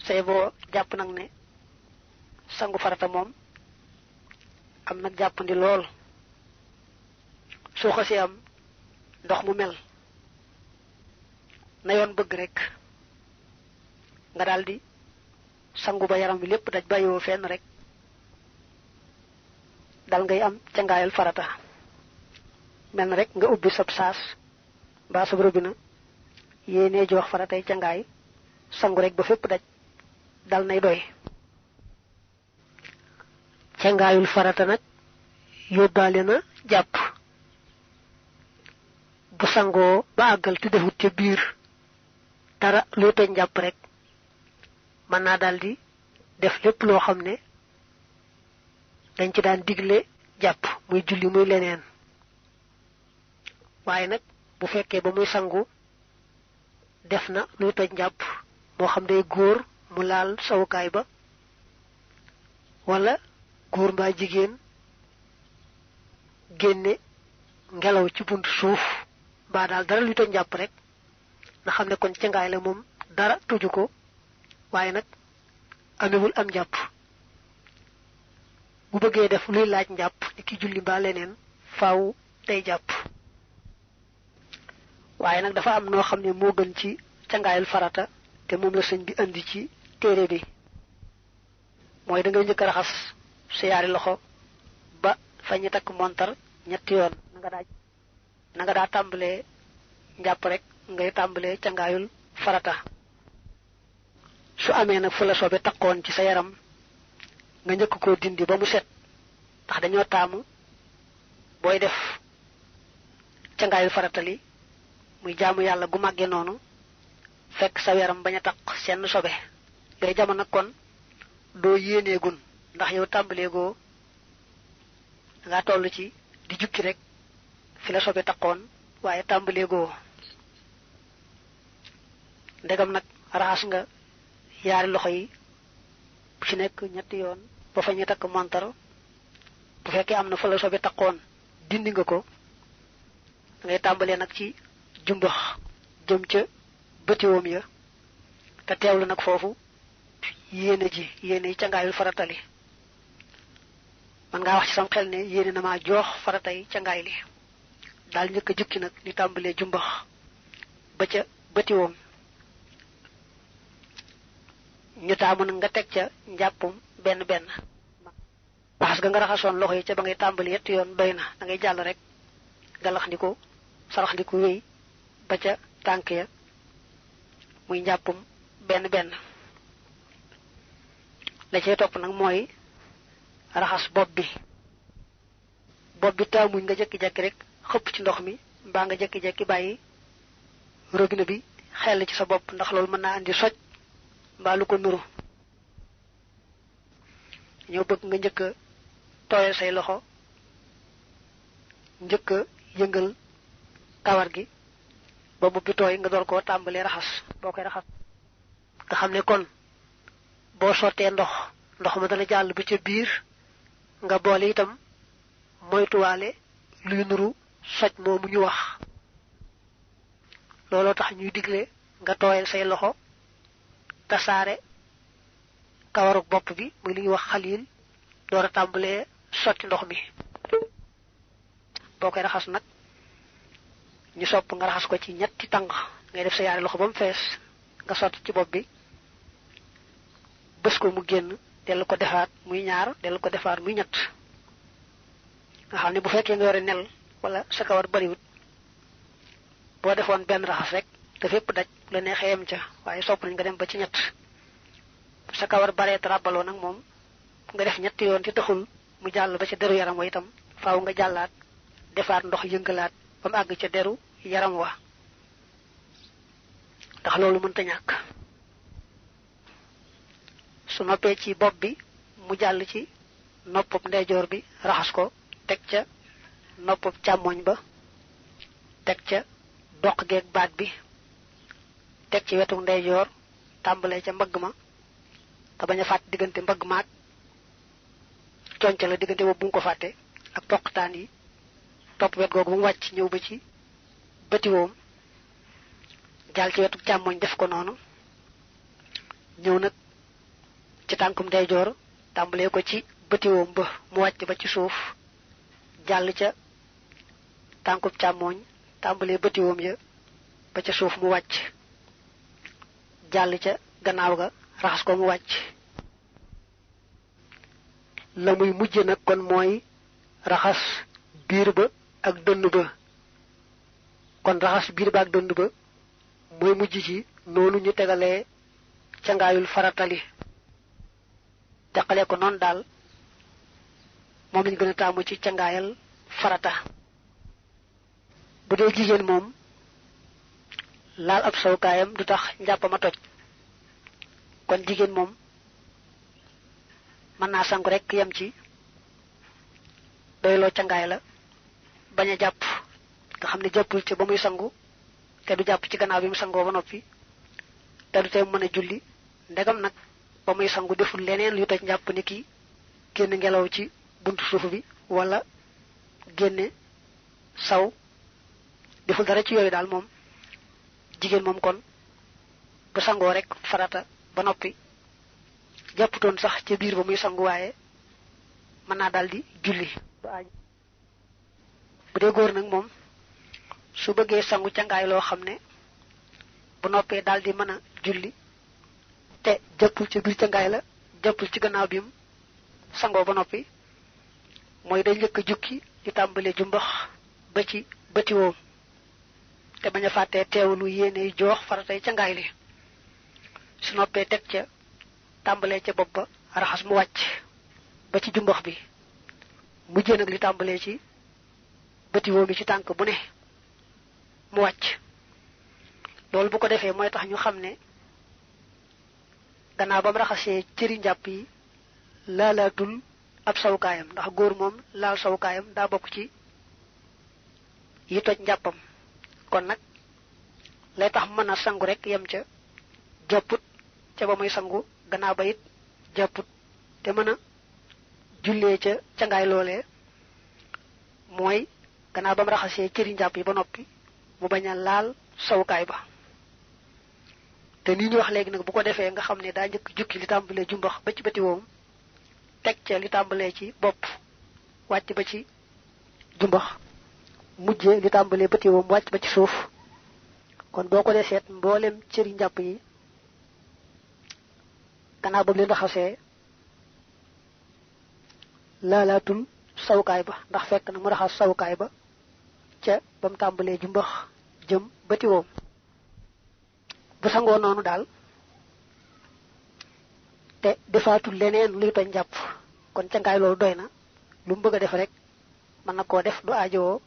say boo jàpp nag ne sangu farata moom am nag jàppandi lool soo xasee am ndox mu mel na yoon bëgg rek nga daldi sangu ba yaram bi lépp daj bàyyiwoo fenn rek dal ngay am cangaayal farata mel na rek nga ubbi sab saas mbaa sab robinet yéenee ji wax faratay cangaay sangu rek ba fépp daj dal nay doy cangaayul farata nag yóbbaale na jàpp bu sangoo ba àggal te defut ca biir dara luy toj njàpp rek mën naa daldi def lépp loo xam ne dañ ci daan digle jàpp muy julli muy leneen waaye nag bu fekkee ba muy sangu def na luy toj njàpp moo xam day góor mu laal sawukaay ba wala góor mbaa jigéen génne ngelaw ci buntu suuf mbaa daal dara luy toj njàpp rek na xam ne kon cangaay la moom dara tuju ko waaye nag amewul am njàpp bu bëggee def luy laaj njàpp ni ki julli mbaa leneen faaw day jàpp waaye nag dafa am noo xam ne moo gën ci cangaayul farata te moom la sëñ bi andi ci téere bi mooy da ngay njëkk a raxas sa yaari loxo ba fa ñu takk montar ñetti yoon na nga daa tàmbalee njàpp rek ngay tàmbalee cangaayul farata su amee nag fu la sobe takkoon ci sa yaram nga njëkk koo dindi ba mu set ndax dañoo taamu booy def cangaayul farata li muy jaamu yàlla gu màggee noonu fekk sa yaram bañ a taq seen sobe yooyu jamono kon doo yéeneegun ndax yow tàmbaleegoo nga toll ci di jukki rek fi la sobe taqoon waaye tàmbaleegoo ndegam nag raxas nga yaari loxo yi bu ci nekk ñetti yoon ba fa ñu takk montar bu fekkee am na fa la sobe taqoon dindi nga ko ngay tàmbalee nag ci jumbax jëm ca bëtiwoom ya te teewlu nag foofu yéene yi cangaayul faratali man ngaa wax ci sam xel ne yéene na maa joox faratay cangaay li daal njëkk a jukki nag di tàmbalee jumbax ba ca bëtiwoom ñu taamu nag nga teg ca njàppum benn benn raxas ga nga raxasoon loxo yi ca ba ngay tàmbali yetti yoon doy na da ngay jàll rek galax ndiku sarax ndiku wéy ba ca tànk ya muy njàppum benn benn la cay topp nag mooy raxas bopp bi taamuñ nga jekki-jekki rek xëpp ci ndox mi mbaa nga jekki-jekki bàyyi robinet bi xel ci sa bopp ndax loolu mën naa andi soj mbaa lu ko nuru ñoo bëgg nga njëkk a tooyal say loxo njëkk a yëngal kawar gi ba bopp bi tooy nga door koo tàmbalee raxas boo koy raxas nga xam ne kon boo sottee ndox ma dana jàll ba ca biir nga boole itam moytuwaale luy nuru soj moomu ñu wax looloo tax ñuy digle nga tooyal say loxo tasaare kawaruk bopp bi muy li ñuy wax xaliil door a tàmbalee sotti ndox mi boo koy raxas nag ñu sopp nga raxas ko ci ñetti tàng ngay def sa yaari loxo ba mu fees nga sotti ci bopp bi bës ko mu génn dellu ko defaat muy ñaar dellu ko defaat muy ñett nga xam ne bu fekkee nga yore nel wala sa kawar bariwut boo defoon benn raxas rek te fépp daj la neexee yem ca waaye sopp nañ nga dem ba ci ñett sa kawar baree tarabaloo nag moom nga def ñetti yoon ci taxul mu jàll ba ca deru yaram wa itam faaw nga jàllaat defaat ndox yëngalaat ba mu àgg ca deru yaram wa ndax loolu mënta ñàkk su noppee ci bopp bi mu jàll ci noppub ndeyjoor bi raxas ko teg ca noppub càmmoñ ba teg ca doq geeg baat bi teg ci wetu ndeyjoor tàmbalee ca mbagg ma te bañ a fàtte diggante mbagg maag conca la diggante boobu bu nga ko fàtte ak poqtaan yi topp wet googu bu mu wàcc ñëw ba ci bëtiwoom jàll ci wetu càmmoñ def ko noonu ñëw nag ci tànkum ndeyjoor tàmbalee ko ci bëtiwoom ba mu wàcc ba ci suuf jàll ca tànkub càmmooñ tàmbalee bëtiwoom ya ba ca suuf mu wàcc jàll ca gannaaw ga raxas ko mu wàcc. la muy mujj nag kon mooy raxas biir ba ak dënn ba kon raxas biir ba ak dënn ba mooy mujj ci noonu ñu tegalee cangaayul faratali teqalee ko noonu daal moom lañ gën a taamu ci cangaayal farata. bu dee jigéen moom laal ab sawkaayam du tax njàppama toj kon jigéen moom mën naa sangu rek yem ci doyloo cangaay la bañ a jàpp nga xam ne jàppul ci ba muy sangu te du jàpp ci gannaaw bi mu sangoo ba noppi te du tee mën a julli ndegam nag ba muy sangu deful leneen lu toj njàpp ni ki génn ngelaw ci buntu suuf bi wala génne saw deful dara ci yooyu daal moom jigéen moom kon bu sangoo rek farata ba noppi jàpputoon sax ca biir ba muy sangu waaye mën naa daal di julli. bu dee góor nag moom su bëggee sangu cangaay loo xam ne bu noppee daal di mën a julli te jàppul ca biir cangaay la jàppul ci gannaaw bi mu sangoo ba noppi mooy day njëkk a jukki di tàmbalee jumbax ba ci bëti woom te bañ a fàttee teewlu yéene joox faratay cangaay li su noppee teg ca tàmbalee ca bopp ba raxas mu wàcc ba ci jumbax bi mujjee nag li tàmbalee ci bëti woom bi ci tànk bu ne mu wàcc. loolu bu ko defee mooy tax ñu xam ne gannaaw ba mu raxasee cëri njàpp yi laalaatul ab sawukaayam ndax góor moom laal sawukaayam daa bokk ci yi toj njàppam kon nag lay tax mën a sangu rek yem ca jàpput ca ba muy sangu gannaaw ba it jàpput te mën a jullee ca cangaay loolee mooy gannaaw ba mu raxasee cëri njàpp yi ba noppi mu bañ a laal sawukaay ba. te nii ñu wax léegi nag bu ko defee nga xam ne daa njëkk jukki li tàmbalee jumbax ba ci bëti woom teg ca li tàmbalee ci bopp wàcc ba ci jumbax mujjee li tàmbalee bëti woom wàcc ba ci suuf kon boo ko dee seet mboolem cëri njàpp yi gannaaw ba leen raxasee laalaatul sawukaay ba ndax fekk na mu raxas sawukaay ba ca ba mu tàmbalee jumbax jëm bëti woom. bu sangoo noonu daal te defaatul leneen luy toj njàpp kon cangaay loolu doy na lu mu bëgg a def rek mën na koo def du aajowoo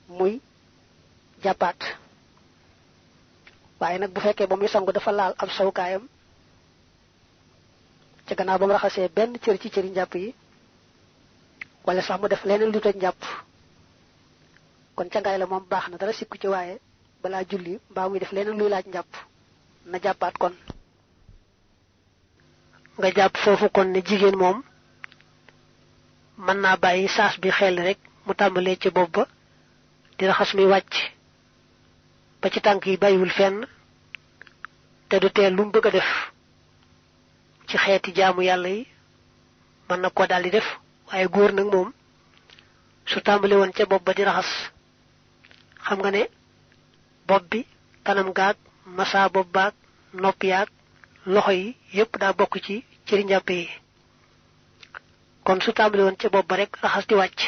muy jàppaat. waaye nag bu fekkee ba muy sangu dafa laal ab sawukaayam ca gannaaw ba mu raxasee benn cër ci cëri njàpp yi wala sax mu def leneen luy toj njàpp kon cangaay la moom baax na dara sikku ci waaye balaa julli mbaa muy def leneen luy laaj njàpp na jàppaat kon. nga jàpp foofu kon ne jigéen moom mën naa bàyyi saas bi xel rek mu tàmbalee ci bopp ba di raxas muy wàcc ba ci tànk yi bàyyiwul fenn te du teel lu mu bëgg a def ci xeeti jaamu yàlla yi mën na ko daal di def. waaye góor nag moom su tàmbale woon ca bopp ba di raxas xam nga ne bopp bi kanam gaag masa bopp baag nopp yaag loxo yi yépp daa bokk ci cëri njàpp yi kon su tàmbale woon ca bopp ba rek raxas di wàcc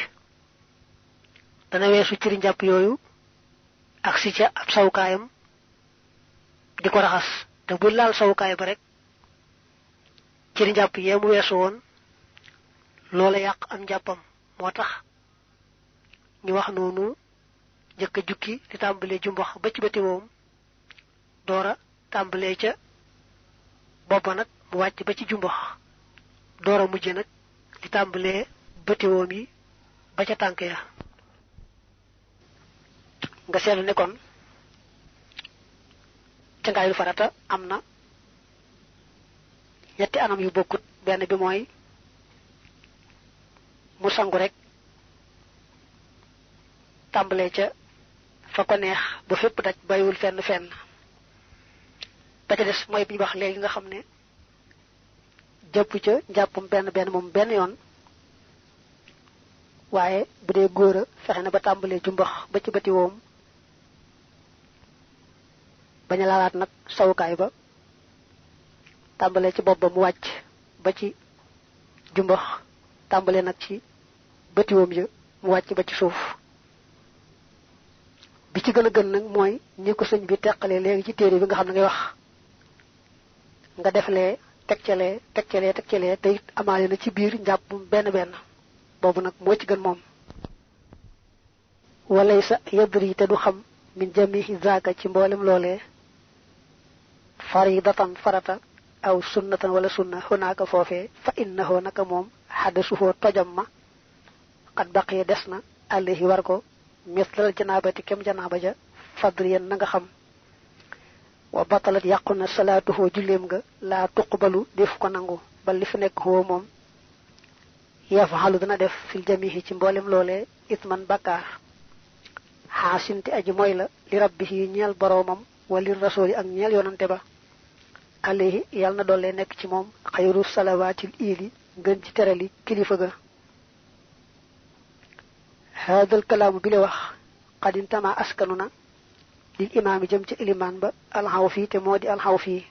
dana weesu cëri njàpp yooyu ak si ca ab sawukaayam di ko raxas te bu laal sawukaay ba rek cëri njàpp yee mu weesu woon loola yàq am njàppam moo tax ñu wax noonu jëkk a jukki di tàmbalee jumbax ba ci bëti woom doora tàmbalee ca boppa nag mu wàcc ba ci jumbax doora mujj nag di tàmbalee bëti woom yi ba ca tànk ya. nga seetlu ne kon cangaayul farata am na ñetti anam yu bokkut. benn bi mooy mu sangu rek tàmbalee ca fa ko neex ba fépp daj bàyyiwul fenn fenn. ba ca des mooy bi ñu wax léegi nga xam ne jàpp ca njàppum benn moom benn yoon waaye bu dee góor a fexe na ba tàmbalee jumbax ba ci bëti woom bañ a laalaat nag sawukaay ba tàmbalee ci bopp ba mu wàcc ba ci jumbax tàmbalee nag ci bëti woom ya mu wàcc ba ci suuf bi ci gën a gën nag mooy ñi ko sëñ bi teqalee léegi ci téere bi nga xam ne ngay wax nga deflee tegcalee te it amaale na ci biir njàpp benn boobu nag moo ci gën moom walay sa yadri te du xam min jamihi zaaka ci mboolem loolee faridatan farata aw sunnatan wala sunna hunaaka foofee fa innahu naka moom xadasuhoo tojam ma qad baqiya des na alayhi war ko mislal janaabati kem janaaba ja fadriyan na nga xam wa batalat yàqu na salaatuhoo julleem nga laa tuqbalu def ko nangu ba li fi nekk hoo moom yafaxalu dana def fil jamihi ci mboolem loolee isman bakkaar xaasinti aji mooy la li rabbihi ñeel boroomam wali rasuli ak ñeel yonante ba alayhi yàlla na doole nekk ci moom xayru salawaatil iili ngën ci terali kilifa ga haadal kalaamu bi le wax xadintama askanu na lil imaam yi jëm ci ilimaan ba alxaw fii te moo di alxaw fii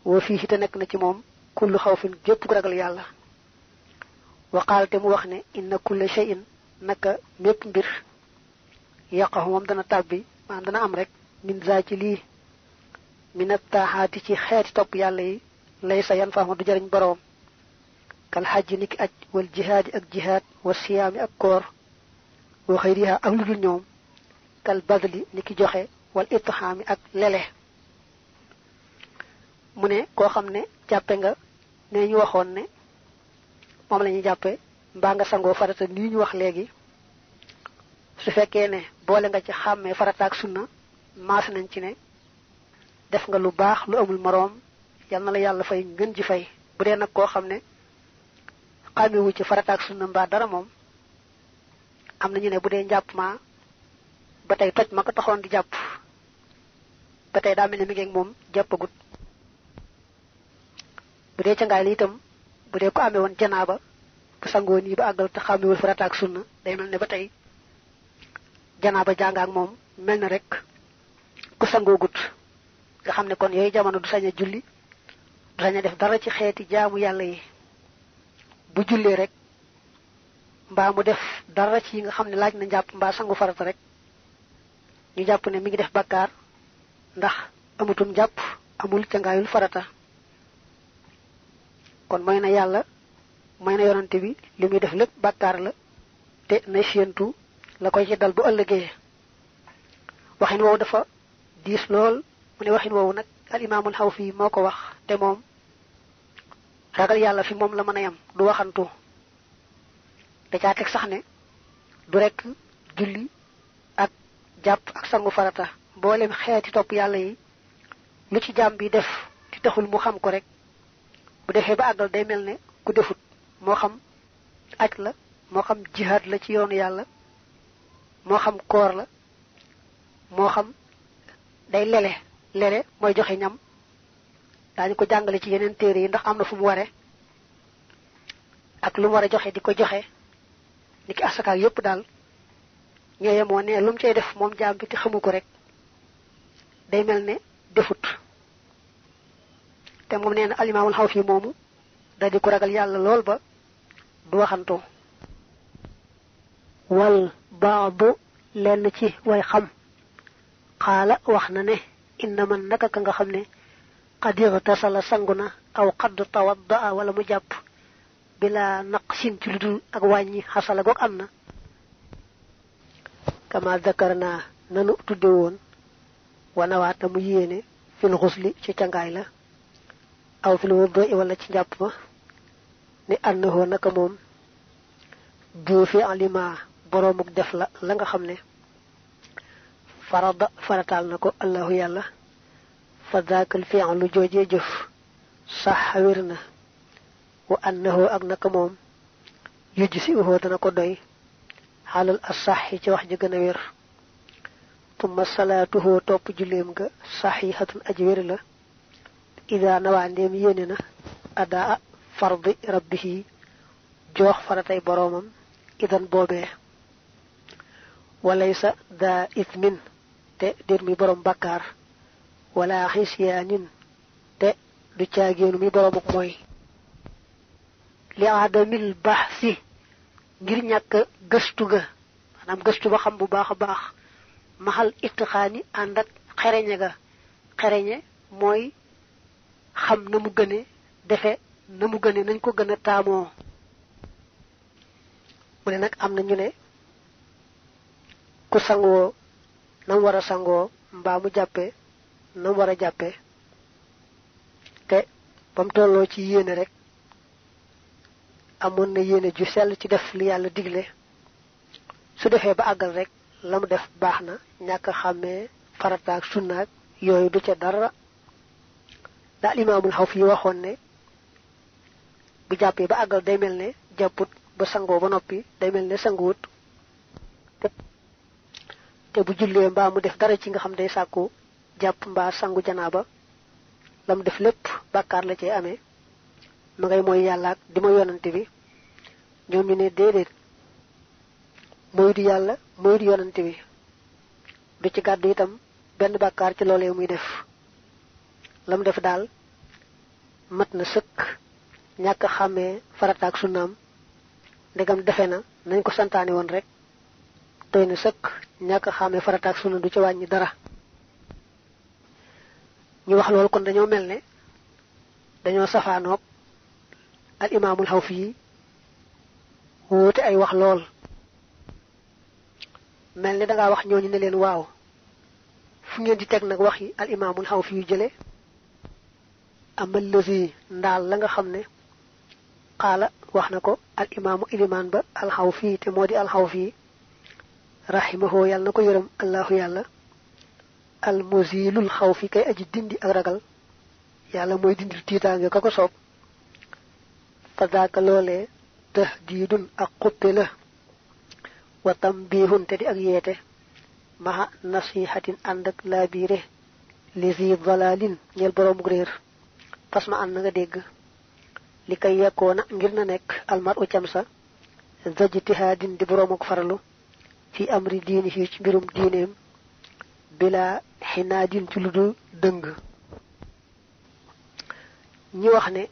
woo fii te nekk na ci moom kullu xawfin gépp ku ragal yàlla waqaal te mu wax ne inna kulla shay'in naka mépp mbir yaqahu moom dana tàbbi maanaam dana am rek min za ci lii minat taaxaati ci xeeti topp yàlla yi lay sa yan faama du jariñ boroom kal xajji niki aj wal jihaadi ak jihaad wa siyaami ak koor wa xayriha ak lu dul ñoom kal badli niki joxe wal itxaami ak lele mu ne koo xam ne jàppe nga ne ñu waxoon ne moom la ñuy jàppe mbaa nga sangoo farata nii ñu wax léegi su fekkee ne boole nga ci xàmmee farata ak sunna maas nañ ci ne def nga lu baax lu amul moroom yal na la yàlla fay ngën ji fay bu dee nag koo xam ne xàmmewu ci farata ak sunna mbaa dara moom am nañu ne bu dee njàpp ma ba tey toj ma ko taxoon di jàpp ba tey daa mel ne mi ngi moom jàppagut bu dee ca ngaay li itam bu dee ko amee woon janaaba bu sangoo nii ba àggal te xàmmewul farata ak sunna day mel ne ba tey janaaba jàngaak moom mel na rek ku sangoo gut nga xam ne kon yooyu jamono du sañ a julli du sañ a def dara ci xeeti jaamu yàlla yi bu jullee rek mbaa mu def dara ci yi nga xam ne laaj na njàpp mbaa sangu farata rek ñu jàpp ne mi ngi def bakkaar ndax amutum njàpp amul cangaayul farata kon mooy na yàlla mooy na yonante bi li muy def lépp bakkaar la te na séentu la koy ci dal bu ëllëgee waxin woowu dafa diis lool mu ne waxin woowu nag al imaamul Xawfi moo ko wax te moom ragal yàlla fi moom la mën a yam du waxantu da caa teg sax ne du rekk julli ak jàpp ak sangu farata mboolem xeeti topp yàlla yi lu ci jaam bi def ti taxul mu xam ko rek bu defee ba àggal day mel ne ku defut moo xam aj la moo xam jihaad la ci yoonu yàlla moo xam koor la moo xam day lele mooy joxe ñam daañu ko jàngale ci yeneen téere yi ndax am na fu mu ware ak lu mu war a joxe di ko joxe ni ki asakaak yépp daal ñooye moo ne lu mu cay def moom jaam bi te xamu ko rek day mel ne defut te moom nee na alimaamul Xawfi moomu da di ko ragal yàlla lool ba du waxantoo wal baadu lenn ci way xam xaala wax na ne inna man naka ka nga xam ne qad igtasala sangu na aw qad tawaddaa wala mu jàpp bila naqsin ci lu dul ak wàññi xasala goog am na kama dakarna nanu tudde woon wanawaata mu yéene fil xusli ci cangaay la aw fil wuddui wala ci njàpp ma ni annahu naka moom duufi alima boroomuk def la nga xam ne farada farataal na ko allahu yàlla fa daakal fi'lu joojee jëf sax wér na wa annahu ak naka moom yujzi'uhu dana ko doy xaalal asaxi ci wax ji gën a wér tumma salaatuhu topp julleem ga saxiixatun aji wér la ida nawaa ndéem yéene na adaa fardi rabbihi jox faratay boromam idan boobee walaysa da ithmin te dir mi borom bakkaar wala xisyaanin te du caageenu mi boromuk mooy li adamil baxsi ngir ñàkk gëstu ga maanaam gëstu ba xam bu baax a baax maxal itixaani ànd ak xereñe ga xereñe mooy xam na mu gëne defe na mu gëne nañ ko gën a taamoo mu ne nag am na ñu ne ku sangoo nam war a sangoo mbaa mu jàppe nam war a jàppe te bam tolloo ci yéene rek amoon na yéene ju sell ci def li yàlla digle su defee ba àggal rek la mu def baax na ñàkk xàmmee farataak sunnaak yooyu du ca dara daal imaamul Xawfi waxoon ne bu jàppee ba àggal day mel ne jàpput ba sangoo ba noppi day mel ne sanguwut te bu jullee mbaa mu def dara ci nga xam day sàkku jàpp mbaa sangu janaaba lam def lépp bàkkaar la cay amee ma ngay mooy yàlla ak di ma yonante bi ñoom ñu ne déedéet mooy du yàlla mooy du yonante bi du ci gàddu itam benn bàkkaar ci loolee muy def lam def daal mat na sëkk ñàkk a xàmmee farataak sunnaam ndegam defe na nañ ko santaane woon rek doy na sëkk ñàkk a xàmmee farataak sunna du ci wàññi dara ñu wax loolu kon dañoo mel ne dañoo safaanoog al imaamul Xawfi yi wóote ay wax lool mel ne dangaa wax ñooñu ne leen waaw fu ngeen di teg nag wax yi al imaamul Xawfi yu jële amal lësi ndaal la nga xam ne xaala wax na ko al imaamu ilimaan ba al Xawfi te moo di al Xawfi rahimahu yàlla na ko yërëm allahu yàlla al muzilul Xawfi kay aji dindi ak ragal yàlla mooy dindil tiitaange ka ko soob fadaaka loolee tahdiidun ak xuppe la wa tambihun te di ak yeete maha nasihatin ànd ak laabiire li zi dalalin ñeel boroomuk réer fas ma ànd na nga dégg li kay yekkoona ngir na nekk almar u cam sa zajtihaadin di boroomuk farlu fi amri diini ci mbirum diineem bila xinaadin ci lu dul dëng ñi wax ne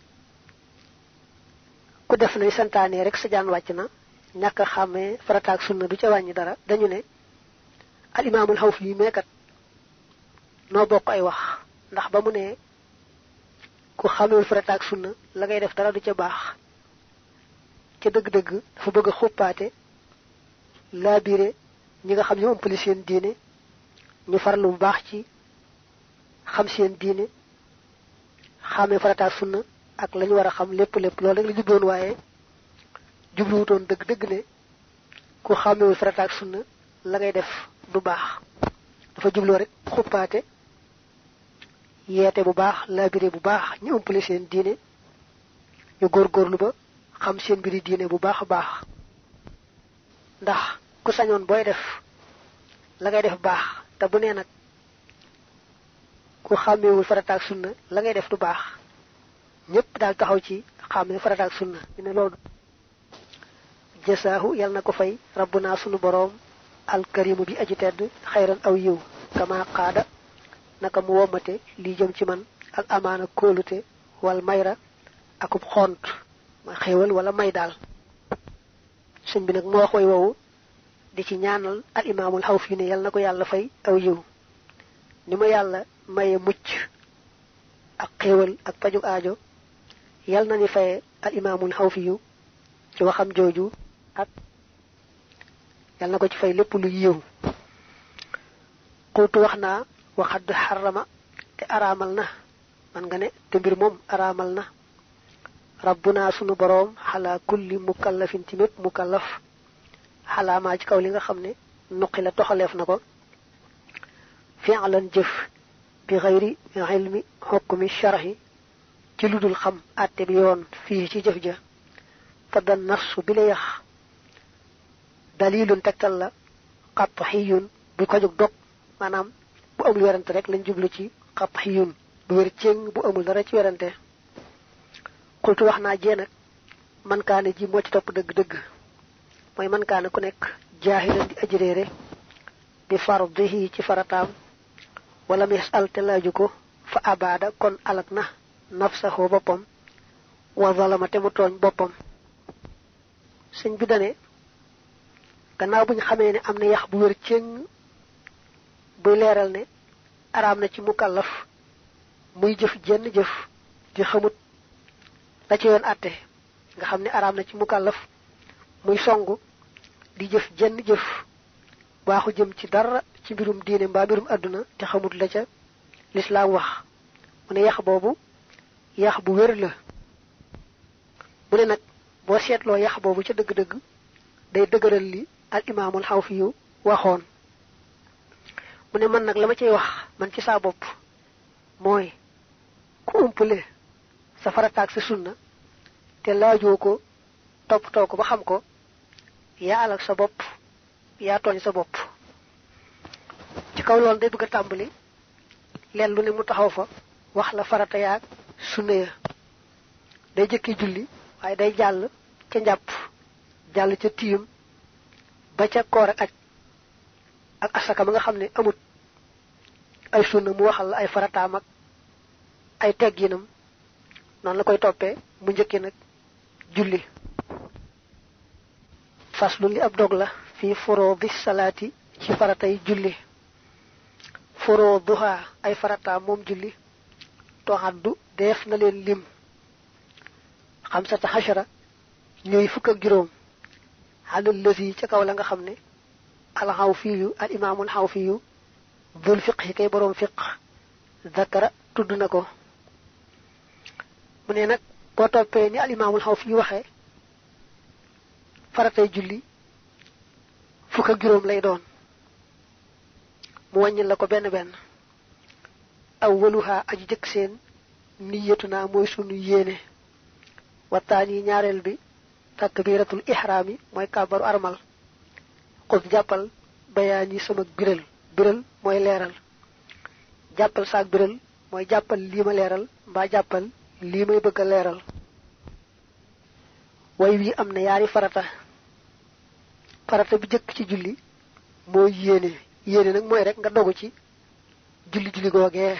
ku def nay santaane rek sa jaan wàcc na ñàkk a xàmmee farataak sunna du ca wàññi dara dañu ne al imaamul Xawfi yi meekat noo bokk ay wax ndax ba mu ne ku xàmmewul farataak sunna la ngay def dara du ca baax ca dëgg-dëgg dafa bëgg a xuppaate laabire ñi nga xam ñu ëmpali seen diine ñu farlu bu baax ci xam seen diine xàmmee farataak sunna ak lañu war a xam lépp loolu rek la jubloon waaye jubluwutoon dëgg-dëgg ne ku xàmmewul farataak sunna la ngay def du baax dafa jubloo rek xuppaate yeete bu baax laabire bu baax ñu ëmpale seen diine ñu góorgóorlu ba xam seen mbiri diine bu baax a baax ndax ku sañoon booy def la ngay def baax te bu nee nag ku xàmmewul farataak sunna la ngay def du baax ñépp daal taxaw ci xàmmee farataak sunna ñu ne loolu jasaahu yàlla na ko fay rabbuna sunu boroom alkarimu bi aji tedd xayran aw yiw kama qaada naka mu wommate lii jëm ci man al amaana kóolute wal mayra akub xont ma xéewal wala may daal sëñ bi nag moo wax way woowu di ci ñaanal al imaamul Xawfi ne yàlla na ko yàlla fay aw yiw ni ma yàlla maye mucc ak xéewal ak pajug aajo yàlla na ni faye al imaamul Xawfi yu ci waxam jooju ak yàlla na ko ci fay lépp lu yiw xultu wax naa waxad xarama te araamal na man nga ne te mbir moom araamal na rabbuna sunu boroom xalaa kulli mukallafin ci mépp mukallaf xalaamaa ci kaw li nga xam ne nuqi la toxaleef na ko fi'lan jëf bi xayri ilmi xukmi sharhi ci lu dul xam àtte bi yoon fii ci jëf ja faddan nafsu bi la yax dalilun tegtal la qat'iyun bu ko jóg dog maanaam bu amul werante rek lañ jublu ci qat'iyun bu wér céng bu amul dara ci werante xultu wax naa jee nag man kaane ji moo ci topp dëgg-dëgg mooy man kaane ku nekk jaahilan di aji réere bi fardihi ci farataam wala mu yasal te laaju ko fa abaada kon alak na nafsahu boppam wa zalama te mu tooñ boppam. sëñ bi dane gannaaw buñ xamee ne am na yax bu wér cëng buy leeral ne araam na ci mukallaf muy jëf jenn jëf di xamut la ci yoon àtte nga xam ne araam na ci mukallaf muy songu di jëf jenn jëf waaxu jëm ci dara ci mbirum diine mbaa mbirum àdduna te xamut la ca lislaam wax mu ne yax boobu yax bu wér la. mu ne nag boo seetloo yax boobu ca dëgg-dëgg day dëgëral li al imaamul Xawfi yu waxoon. mu ne man nag la ma cay wax man ci saa bopp mooy ku umpale sa farataak sa sunna te laajoo ko toppatoo ko ba xam ko yaa alak sa bopp yaa tooñ sa bopp. ci kaw loolu day bëgg a tàmbali leen lu ne mu taxaw fa wax la farata yaak sunna ya. day jëkki julli waaye day jàll ca njàpp jàll ca tiim ba ca koor ak aj ak asaka ma nga xam ne amut ay sunna mu waxal la ay farataam ak ay tegginam noonu la koy toppee mu njëkki nag julli. faslu li ab dog la fii furudi salaati ci faratay julli. furuduha ay farataam moom julli toxaddu def na leen lim xamsata xashara ñooy fukk ak juróom xalal lësi ca kaw la nga xam ne alxawfiyu al imaamul xawfiyu dul fiq yi kay boroom fiq zakara tudd na ko. mu ne nag boo toppee ni al imaamul xawfiyu waxee faratay julli fukk ak juróom lay doon mu wàññil la ko benn benn. awwaluha aji jëkk seen niyatu naa mooy sunu yéene. wattaani ñaareel bi takbiratul ihraami mooy kàbbaru armal. xus jàppal bayaani sama biral mooy leeral. jàppal saak biral mooy jàppal lii ma leeral mbaa jàppal lii may bëgg a leeral. way wi am na yaari farata bi jëkk ci julli mooy yéene nag mooy rek nga dogu ci julli googee.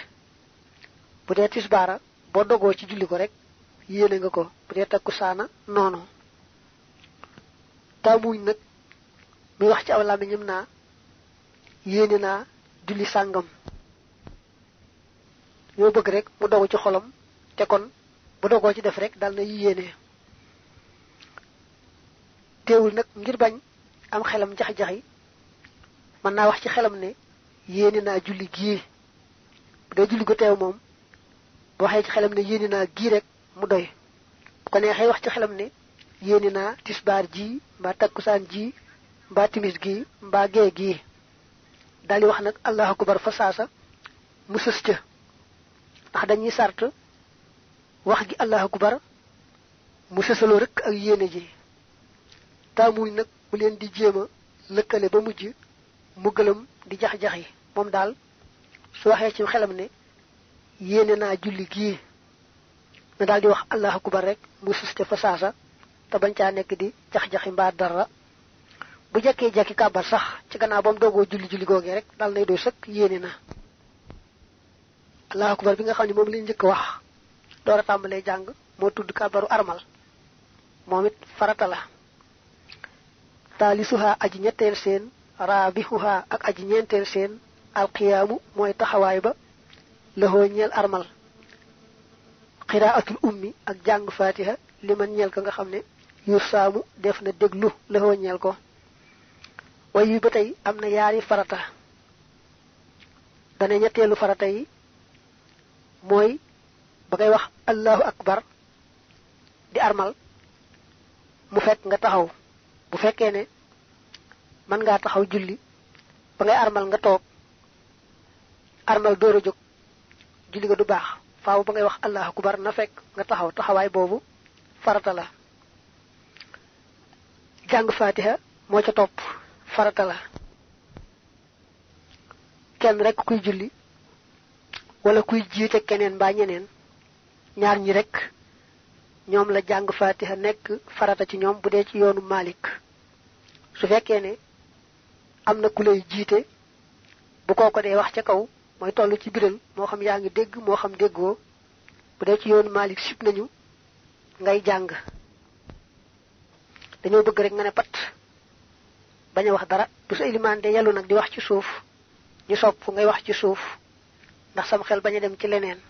bu dee tisbaara boo dogoo ci julli ko rek yéene nga ko. bu dee takkusaana noonu. taamuñ nag muy wax ci aw làmmiñam naa yéene naa julli sàngam. ñoo bëgg rek mu dogu ci xolam te kon bu dogoo ci def rek dal na yéene. teewul nag ngir bañ am xelam jax-jaxi mën naa wax ci xelam ne yéene naa julli gii. bu dee julli gu teew moom bu waxee ci xelam ne yéene naa gii rek mu doy. bu ko neexee wax ci xelam ne yéene naa tisbaar ji mbaa takkusaan ji mbaa timis gi mbaa gee gii. daldi wax nag allahu akbar fa saasa mu sës ca ndax dañuy sart wax gi allahu akbar mu sësaloo rek ak yéene ji. taamuñ nag mu leen di jéem a lëkkale ba mujj mu gëlëm di jax-jaxi. moom daal su waxee ci xelam ne yéene naa julli gii na daal di wax allahu akbar rek mu sës ca fa saasa te bañ caa nekk di jax-jaxi mbaa dara. bu jekkee jekki kàbbar sax ci gannaaw ba mu doogoo julli googee rek dal nay doy sëkk yéene na. allahu akbar bi nga xam ne moom lañ njëkk wax door a tàmbalee jàng moo tudd kàbbaru armal. moom it farata la. taalisuha aji ñetteel seen raabihuha ak aji ñeenteel seen alqiyaamu mooy taxawaay ba lahoo ñeel armal. qiraatul ummi ak jàng fatiha li man ñeel ko nga xam ne yu saamu def na déglu lahoo ñeel ko. way wi ba tey am na yaari farata. dane ñetteelu farata yi mooy ba ngay wax allahu akbar di armal mu fekk nga taxaw. bu fekkee ne mën ngaa taxaw julli ba ngay armal nga toog armal door a jóg julli nga du baax. faaw ba ngay wax allahu akbar na fekk nga taxaw taxawaay boobu farata la. jàng fatiha moo ca topp farata la. kenn rek kuy julli wala kuy jiite keneen mbaa ñeneen ñaar ñi rek ñoom la jàng fatiha nekk farata ci ñoom bu dee ci yoonu Malik su fekkee ne am na ku lay jiite bu kooko dee wax ca kaw mooy toll ci biral moo xam yaa ngi dégg moo xam déggoo bu dee ci yoonu Malik sib nañu ngay jàng dañoo bëgg rek nga ne pat bañ a wax dara bu sa ilimaan de yellu nag di wax ci suuf ñu sopp ngay wax ci suuf ndax sam xel bañ a dem ci leneen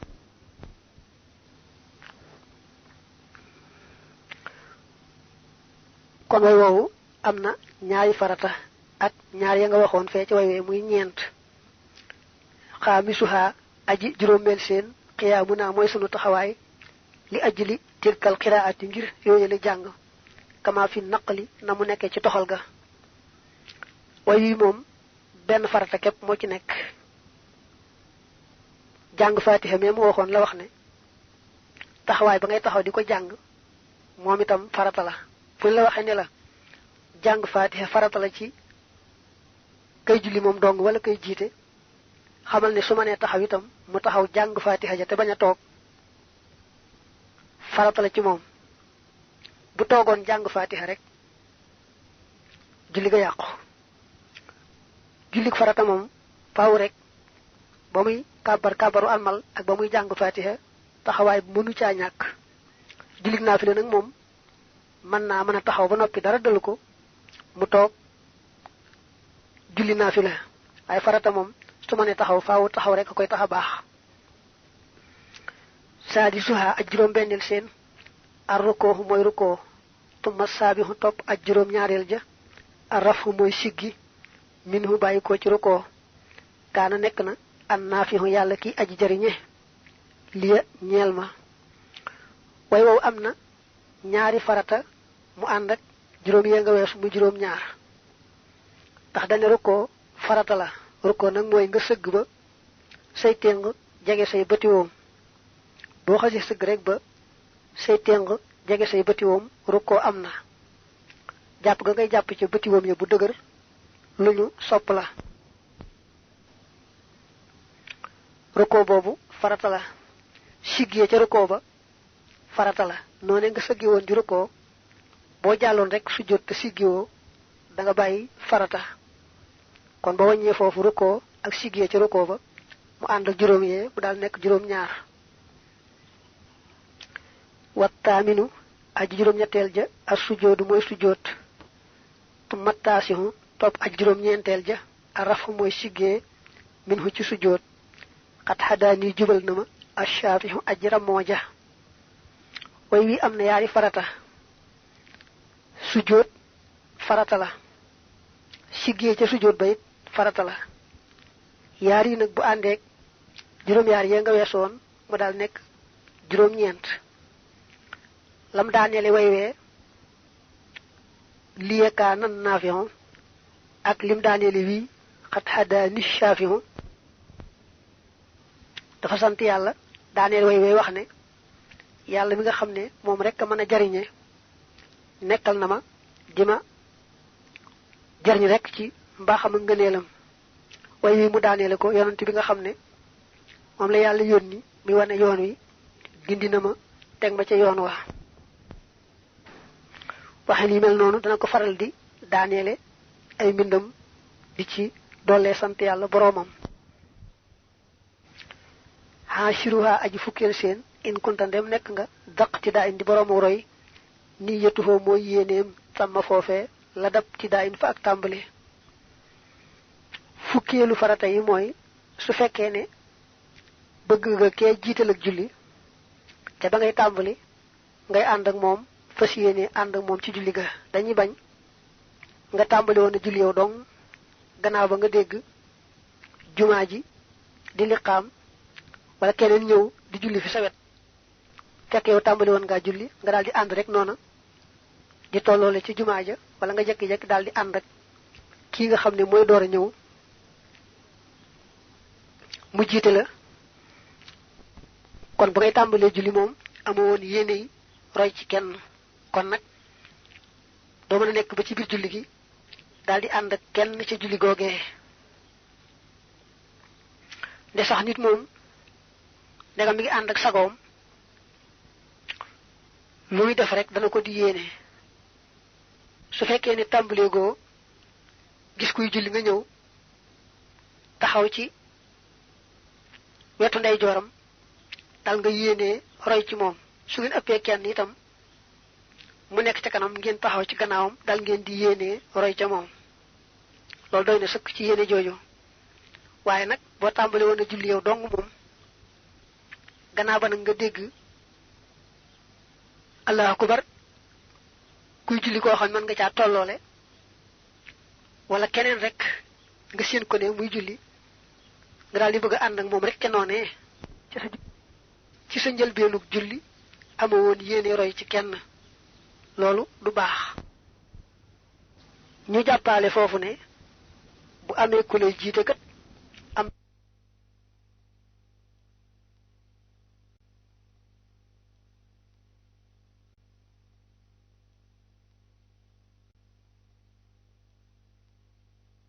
kon way woowu am na ñaari farata ak ñaar ya nga waxoon fee ci way wee muy ñeent xaamisuha aji juróomeel seen xiyaamu naa mooy sunu taxawaay li ajli tilkal qiraati ngir yooyale jàng kama fi naqli na mu nekkee ci toxal ga way wi moom benn farata képp moo ci nekk jàng fatiha mais mu waxoon la wax ne taxawaay ba ngay taxaw di ko jàng moom itam farata la fu la waxee ne la jàng fatiha farata la ci kay julli moom dong wala kay jiite xamal ne su ma nee taxaw itam mu taxaw jàng fatiha ja te bañ a toog farata la ci moom bu toogoon jàng fatiha rek julli ga yàqu jullik farata moom faaw rek ba muy kàbbaru almal ak ba muy jàng fatiha taxawaay bu mënu caa ñàkk jullik naafila nag moom mën a taxaw ba noppi dara dalu ko mu toog julli naafila waaye farata moom su ma ne taxaw faaw taxaw rek a koy tax a baax saadi suha ak juróom benneel seen ar rukkoo mooy rukkoo tumma saabihu topp ak juróom ñaareel ja ar rafu mooy siggi minhu bàyyi ko ci rukkoo kaana nekk na an naafihu yàlla ki aji jariñe liya ñeel ma way wow am na ñaari farata mu ànd ak juróom yee nga weesu mu juróom ñaar ndax dane rukkoo farata la rukkoo nag mooy nga sëgg ba say téng jege say bëtiwoom boo xasee sëgg rek ba say téng jege say bëtiwoom rukkoo am na jàpp ga ngay jàpp ci bëtiwoom ya bu dëgër lu ñu sopp la rukkoo boobu farata la siggee ca rukkoo ba farata la noone nga sëggi woon ju rukkoo boo jàlloon rek sujjóot te siggiwoo da nga bàyyi farata kon ba wàññee foofu rukkoo ak siggee ca rukkoo ba mu ànd ak juróom yee mu daal nekk juróom ñaar wattaaminu aji juróom ñetteel ja ak sujjóotu mooy sujjóot tu mattaasihu topp aj juróom ñeenteel ja a rafu mooy siggee min hu ci sujjóot xat xadaani jubal na ma ashaafihu aj ramoo ja way wi am na yaari farata sujjóot farata la siggee ca sujjóot ba it farata la yaar yi nag bu àndeek juróom yaar yee nga weesoon mu daal nekk juróom ñeent lam daaneele way wee liyekaa nan naafihu ak lim daaneele wii xat xadaani shaafihu dafa sant yàlla daaneel way way wax ne yàlla mi nga xam ne moom rek a mën a jariñe nekkal na ma di ma jariñ rek ci mbaaxam ak ngëneelam way wi mu daaneele ko yonent bi nga xam ne moom la yàlla yónni mi wane yoon wi gindi na ma teg ma ca yoon wa waxe li mel noonu dana ko faral di daaneele ay mbindam di ci dollee sant yàlla boroomam haashiruha aji fukkeel seen in kunta ndem nekk nga daq ci daa in di boroomu roy ni yetuhoo mooy yéeneem sàmma foofee la dab ci daa in fa ak tàmbali fukkeelu farata yi mooy su fekkee ne bëgg nga kee jiital ak julli te ba ngay tàmbali ngay ànd ak moom fas yéene ànd ak moom ci julli ga dañuy bañ nga tàmbali woon a julli yow dong gannaaw ba nga dégg jumaa ji di liqaam wala keneen ñëw di julli fi sa wet fekk yow tàmbali woon ngaa julli nga daal di ànd rek noona di tolloole ci jumaa ja wala nga jekki-jekki daal di ànd ak kii nga xam ne mooy door a ñëw mu jiite la kon ba ngay tàmbalee julli moom amoo woon yéene yi roy ci kenn kon nag doo mën a nekk ba ci biir julli gi daal di ànd ak kenn ca julli googee nde sax nit moom ndegam mi ngi ànd ak sagoom luy def rek dana ko di yéene su fekkee ni tàmbalee goo gis kuy julli nga ñëw taxaw ci wetu ndey jooram dal nga yéene roy ci moom su ngeen ëppee kenn itam mu nekk ca kanam ngeen taxaw ci gannaawam dal ngeen di yéene roy ca moom loolu doy na sëkk ci yéene jooju waaye nag boo tàmbale woon a julli yow dong moom gannaaw ba nag nga dégg allahu akbar kuy julli koo xam mën nga caa tolloole wala keneen rek nga seen ko ne muy julli nga daal di bëgg a ànd ak moom rek ca noonee ci sa njëlbeenug julli ama woon yéene roy ci kenn loolu du baax ñu jàppaale foofu ne bu amee ku lay jiite kat